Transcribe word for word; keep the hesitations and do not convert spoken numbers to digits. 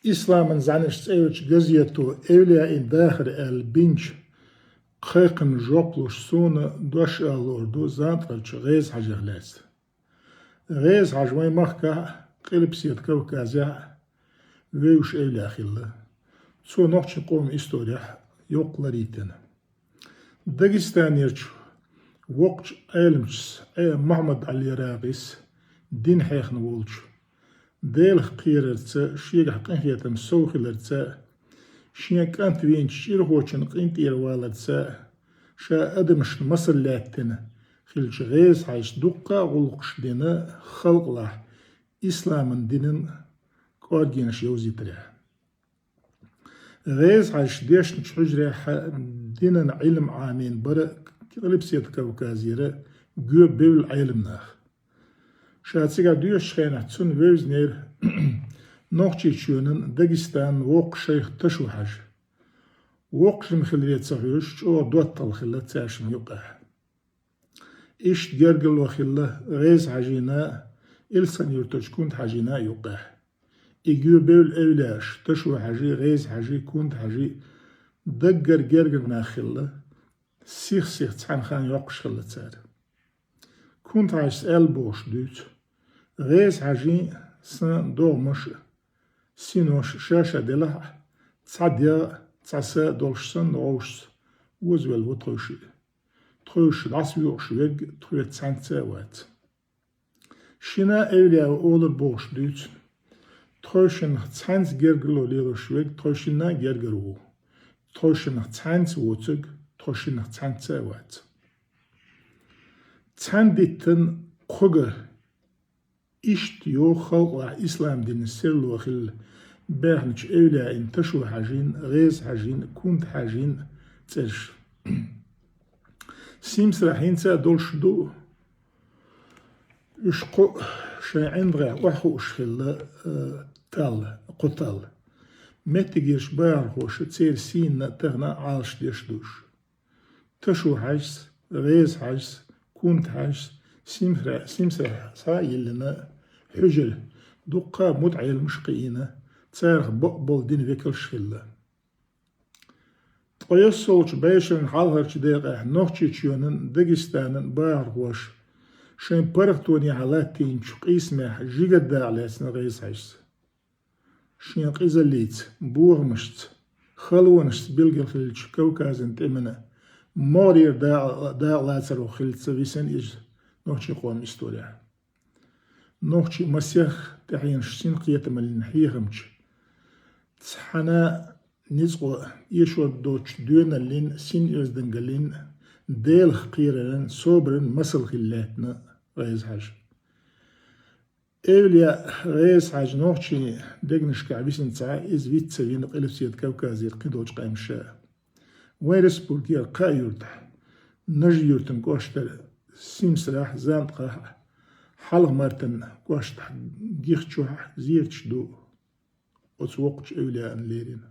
«Исламан зӀанаш» цӀе йолчу газето «Эвлияийн дахар» аьлла бинчу кхайкхамна жоп луш суна дош ала луур ду ЗантӀарчу ГӀеза-Хьаьжех лаьцна. ГӀеза-Хьаьжа вайн махкахь а, Къилбаседа Кавказехь а вевзаш эвлаяъ хилла. Цо нохчийн къоман исторехь йоккха лар йитина. Дагестанерчу воккхачу Ӏеламчас Ӏе-, Мухьаммад-Ӏали Ярагъис дин хьехна волчу, Делах кхерарца, шегахь къинхетам сов хиларца, шен кӀант вийначу чӀирхочун къинтӀера валарца, ша адамашна масал лаьттина хиллачу ГӀеза-Хьаьжас дуккха а гӀуллакхаш дина халкъалахь исламан динан кӀоргенаш йовзийтарехь. ГӀеза-Хьаьжас дешначу хьуьжарехь динан Ӏилма Ӏамийна бара Къилбаседа Кавказера гоьбевлла Ӏеламнах. Ша цигахь доьшучу хенахь цунна вевзинера Нохчийчоьнан Дагестанан воккха шайх Ташо-Хьаьжа. Воккха жима хиларе ца хьоьжуш, чӀогӀа доттагӀалла хилла цаьршимма юкъахь. Иштта гергарло хилла ГӀеза-Хьаьжина а, Илсхан-Юьртарчу Кунта-Хьаьжина а юкъахь. И гоьбевлла эвлаяаш, Ташо-Хьаьжи, ГӀеза-Хьаьжи, Кунта-Хьаьжи, даггара гергара нах хилла, сих-сиха цхьана хан йоккхуш хилла цара. Кунта-Хьаьжас аьлла бохуш дуьйцу: «ГӀеза-Хьаьжин а, сан а догӀмаш а, синош а ша-ша делахь а, цхьа дегӀ а, цхьа са а долуш санна, гӀовшашца озавелла ву тхойшиъ. Тхойшиъ дӀасавоькъуш верг тхоьца цхьаьнца а вац». Шина а эвлаяъ ву олура бохуш дуьйцу: «Тхойшиннах цхьаьнца гергарло лелош верг тхойшинна а гергара ву. Тхойшиннах цхьаьнца воцург тхойшиннах цхьаьнца а вац». Цхьаьна диттан кхо ган иштта йогӀу халкъалахь ислам динан серло хилла баьхначу эвлияийн Ташо-Хьаьжин, ГӀеза-Хьаьжин, Кунта-Хьаьжин цӀераш. Симсарахь хӀинца а долуш ду уьш кхо а, шайн ӀиндагӀехь охьахууш хилла, э, талла, кхо талла. Меттигерчу бахархоша церан сийнна а, тахана а Ӏалашдеш ду уьш. Ташо-Хьаьжас, ГӀеза-Хьаьжас, Кунта-Хьаьжас Симсара-, Симсарахь схьа а йиллина хьуьжар, дуккха а мутаӀеламаш а кхиийна, царах бакъболу динан векалш а хилла. Ткъа йоьссалгӀачу бӀешеран хьалхарчу декъехь Нохчийчоьнан, Дагестанан бахархоша шайн паргӀатонехьа латтийначу къийсамехь жигара дакъа лаьцна ГӀеза-Хьаьжас. Шен къизаллица, бохамашца, халонашца билгал хиллачу Кавказан тӀеман могӀарера дакъа-, дакъалацарх хилла ца висина иза нохчийн къоман исторехь. Нохчийн масех тӀаьхьенаш синкхетамаллин хьехамча, цхьана а ницкъо эшор доцучу доьналлин, син оьздангаллин, Делах кхераран, собаран масал хилла лаьттина ГӀеза-Хьаьжа. Эвлаяъ ГӀеза-Хьаьжа нохчийн дегнашкахь висина ца Ӏа, иза виц ца вина Къилбаседа Кавказера кхидолчу къаьмнаша. Вайн республикера кхаа юьртахь, Нажи-Юьртан кӀоштара Симсарахь, ЗантӀахь, Хьалха-Мартан кӀоштахь, Гихчохь зераташ ду оцу воккхачу эвлаяъна лерина.